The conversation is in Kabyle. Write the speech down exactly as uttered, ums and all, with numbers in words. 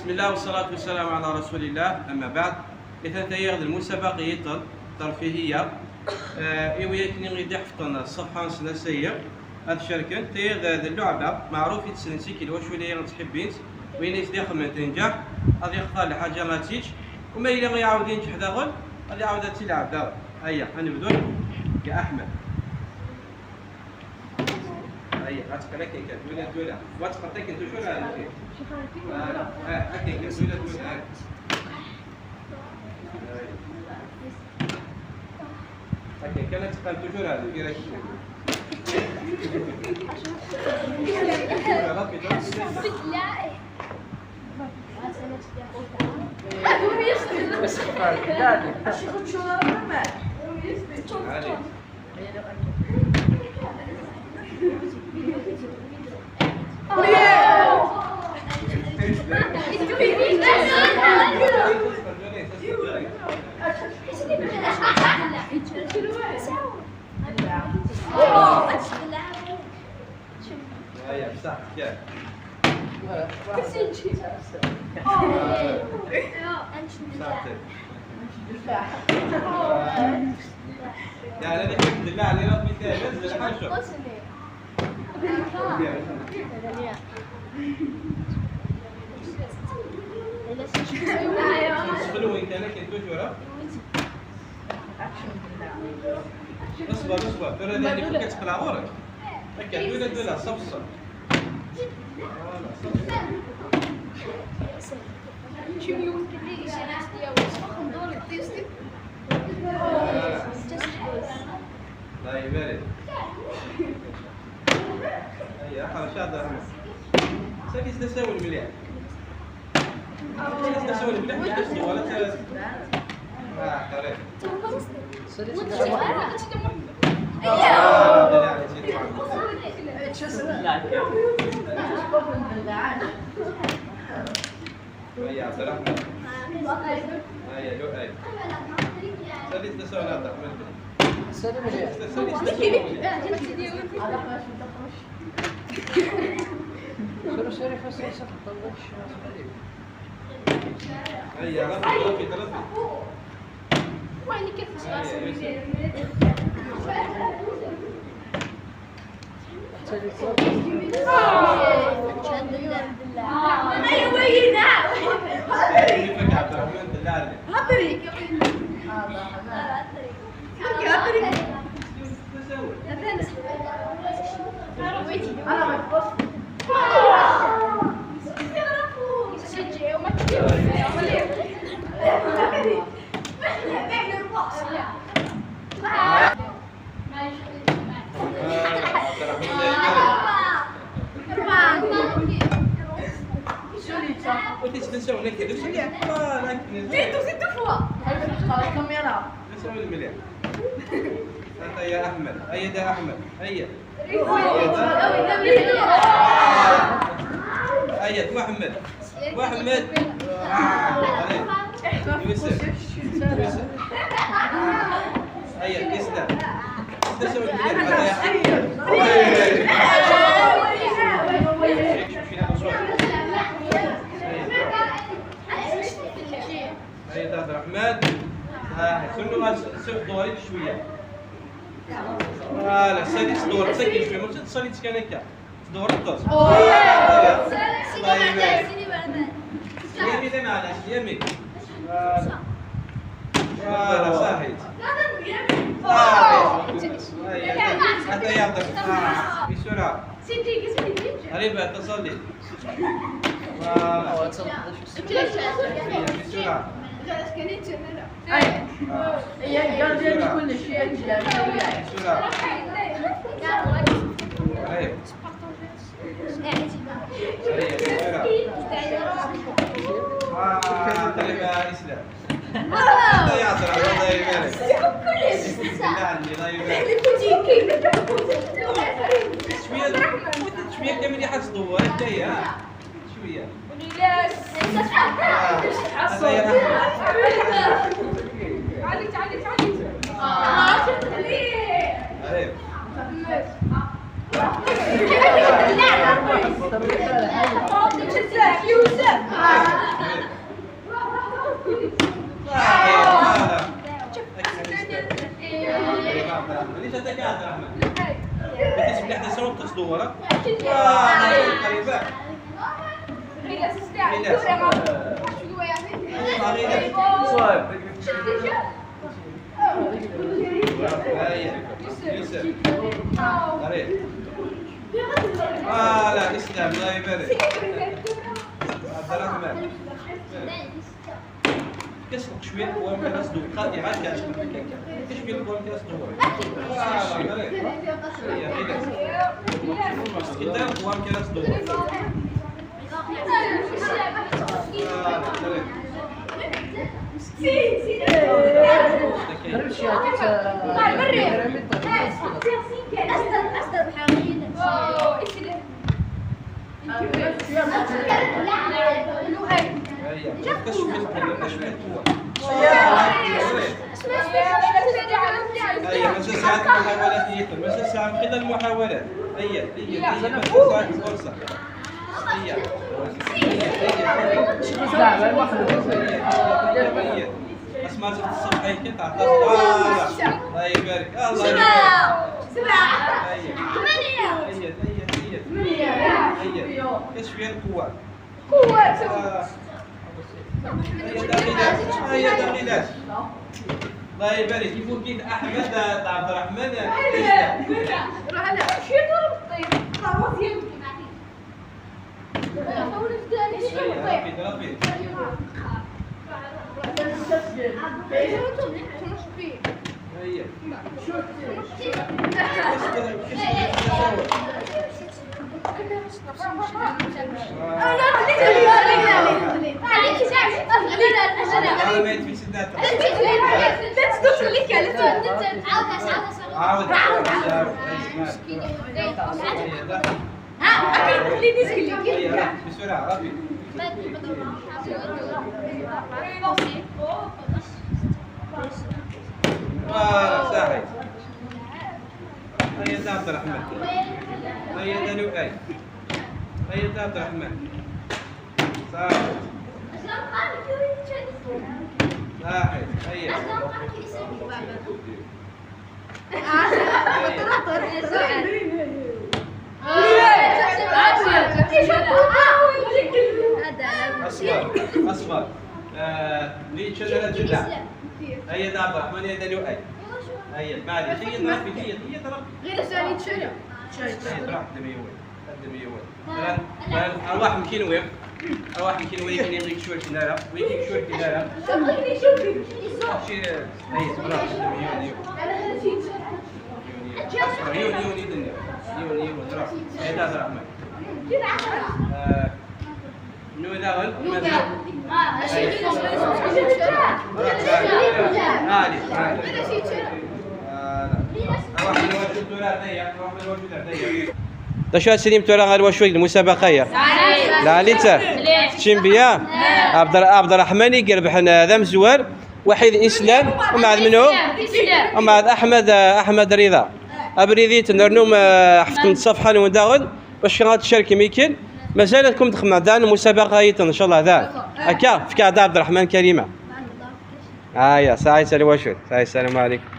بسم الله والصلاة والسلام على رسول الله، أما بعد. Itan tayaɣ d lmusabaqa yiṭṭen, terfihiya. Eh, i wakken i d-iḥefḍen ṣṣefḥa-nsen ass-agi, ad cerken. Tayaɣ d, d lluɛba, meɛruf i tt-ssnen si kkil, wacu i la ttḥibbin-tt, win i tt-ixedmen tenǧeḥ, ad yextar lḥaǧa ad tt-yečč, u ma yella iɛawed yenǧeḥ daɣen, ad iɛawed ad tt-ilɛeb daɣen. Aya, ad nebdu. Ya Aḥmed. Aya, ad teqqel akken kan, ddula, ddula. Wa teqqel akken, toujours akken. Voilà. Ah, akken kan, ddula, ddula. Akken kan, ad teqqel toujours akken. هيا، بصح، كاع. صافي. لا، لا، الحمد لله على ربي، تاع بس الحاجة. نسخلو وين كان كاين توجور، ها؟ اصبر، اصبر، ترى هذه كتقلع غورك. هكا، دولا، دولا، صف، صف. فوالا، صف، صف. الله يبارك. هيا، حرشة دهنا. سالي تساوي المليح. سالي تساوي المليح، مش تسوي ولا تسوي. آه، قريب. هيا عبد الرحمن. هيا لؤي. سالي تساوي عبد الرحمن. سالي تساوي. هيا، ربي، ربي، ربي. وين كيفاش؟ هيا، يوسف. كيفك عبد الرحمن؟ دلع عليك. هضري. هيا أحمد، هيا دا أحمد، هيا. هيا محمد، محمد. يوسف، يوسف. هيا، تسلم. تسلم. هيا، عبد الرحمن. ها، كله غنسوق دوري شوية. فوالا، سالي تدور، ساكن شوية، ماشي تصلي كان هكا. تدور الطرز. الله يبارك. يمي، لا، معليش، يمي. فوالا. فوالا، صحيح. صحيح. هيا، هذا يعطيك. آه، بسرعة. قريبة، تصلي. فوالا. بسرعة. هي الكارديان كلشي. بسرعة. هيا. هيا، بسرعة. آه، قريبة، إسلام. الله يعطيك، الله يبارك. الله يبارك. شوية، شوية كامل يحس دوار، انت يا. شوية. آه. هذا يا أحمد. تعالي، تعالي، تعالي. آه. أيوة. يوسف، يوسف. Relax. Relax. Relax. هيا. يوسف. قريب. آه، لا، اسلم، الله يبارك. عبد الرحمن. كسبق شوية قوام كلاس دو. قال لي عاد كاش. كاش بين قوام كلاس دو. آه، لا، لا. هي، هي. استخدام قوام كلاس دو. آه، لا، لا. هيا، مازال ساعات المحاولات يا ياسر، مازال ساعات، خلال المحاولات. هيا، هيا، هيا، مازال ساعات الفرصة. هيا. هيا. اسمع، شفت الصوت هيك، تعطى. الله يبارك، الله يبارك. سبعة. سبعة. هيا. ثمانية. هيا، هيا، هيا. ثمانية. هيا. كاش فيها القوة. قوة. آه. هيا داخلات، هيا داخلات. الله يبارك، يفوكين أحمد عبد الرحمن. روح أنا. شو يدور بالطيب؟ خلاص يمكن عليك. ربي، ربي. هيا. عاود، عاود، عاود. بسرعة، ربي. آه، صحيح. هيا عبد الرحمن. هيا لؤي. هيا عبد الرحمن. صحيح. صحيح. هيا. أصفر، أصفر. آه، نيتشه لا تدع. هيا عبد الرحمن، هيا لؤي. هيا، معليش، هيا ضربي، هيا، هيا ضربي. غير سامي تشرب. هيا، ضرب، دمي وين. دمي وين. مثلًا، مثلًا، أرواح مكين وين. أرواح مكين وين، يمكن يغيك شوية كنارة. ويغيك شوية كنارة. شي، هيا، ضرب، دمي وين، يون. يون، يون، يون، يون، يون، يون، ضرب. هيا، ضرب، ما. آه، D acu ara teslim tura ɣer wacu deg lmusabaqa-ya? Lɛali-tt. Teččim biya? Abder-, Abderrahman i irebḥen d amezwar, waḥid Islam, umbeɛd menhu? Umbeɛd Aḥmed, Aḥmed Rida. Abrid i tennernum, eh, ḥeftem-d ṣṣafḥa-nwen daɣen. Bac ad tcerkem ikin. Mazal ad kum-d-xedmeɣ dan lmusabaqa-iḍen, ncallah, dan. Akka, fek-aɣ-d Abderrahman Karima. Aya, saɛid, salam wacul. Saɛid, salam ɛlikum.